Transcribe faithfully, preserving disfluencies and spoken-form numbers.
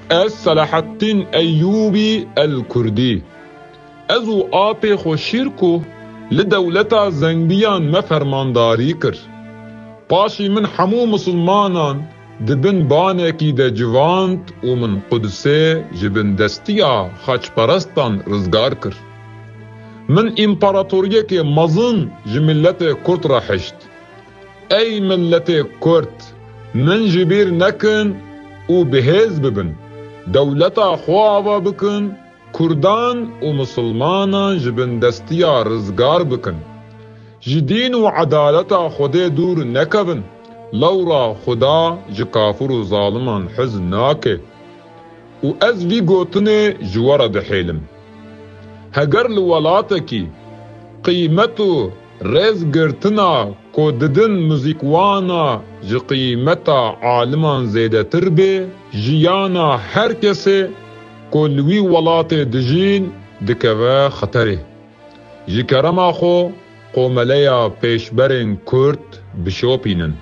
Ez Selahattîn Eyûbî El Kurdî. Ez û apê xwe Şîrko li dewleta Zengbiyan me fermandarî kir. Paşî min hemû misilmanan di bin banekî de civand û min Qudisê ji bin destiya xaçperestan rizgar kir. Min împaratoriyekê mezin ji miletê Kurd re hişt. Ey miletê Kurd, min ji bîr nekin û bi hêz bibin. Dewleta xwe ava bikin, Kurdan û misilmanan ji bin destiya rizgar bikin. Ji dîn û edaleta Xwedê dûr nekevin. Lewra Xuda ji kafir û zaliman hez nake. Û ez vî gotinê ji we re dihêlim. Heger li welatekî qîmet û rêzgirtina ku didin muzîkwana ji qîmeta aliman zêdetir bê, jiyana her kesê ku li wî welatê dijîn dikeve xeterê. Ji kerema xwe komeleya pêşberên Kurd bişopînin.